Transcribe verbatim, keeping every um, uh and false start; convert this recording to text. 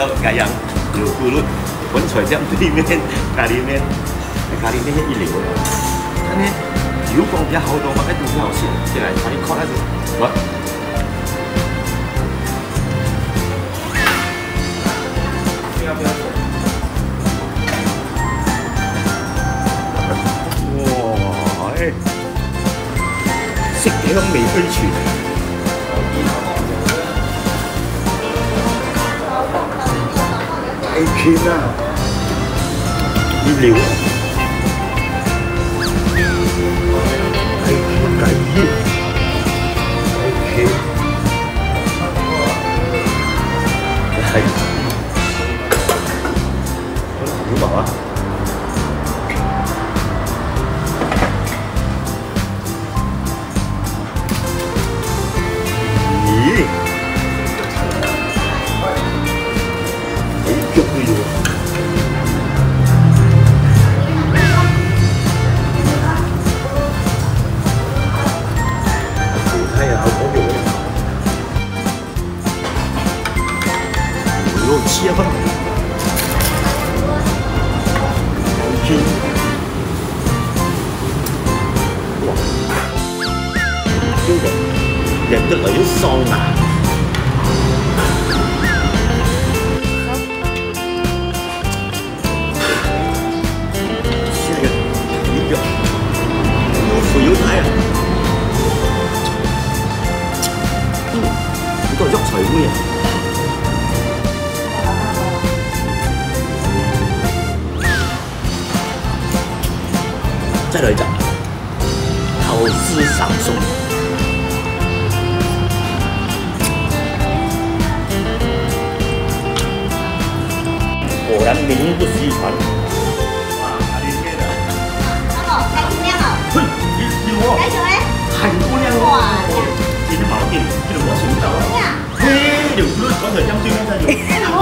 到該樣，有咕嚕，粉菜店對面，咖哩麵，咖哩麵一流的。看呢，油光比較好多嘛，哎，都比較好吃。進來，把你看下子，我。哇，哎。 食香味俱全。大片啊！一流啊！大片，大片，大片。來。有無啊？ 咦，好足个喲！韭菜啊，好好用哦。 牛肉切块。哇，這个，這个有爽啊！這个，有肉，有菜啊！嗯，有个肉菜味啊！ 再來一隻，好事上送。果然名不虛傳。哇，阿玲妹的。哦，開心了哦。嘿，有哦。開心欸。很多靚哦。哇，靚。今天馬上店，這个我請到了。呀。嘿，有，不是轉角巷對面才有。是哦。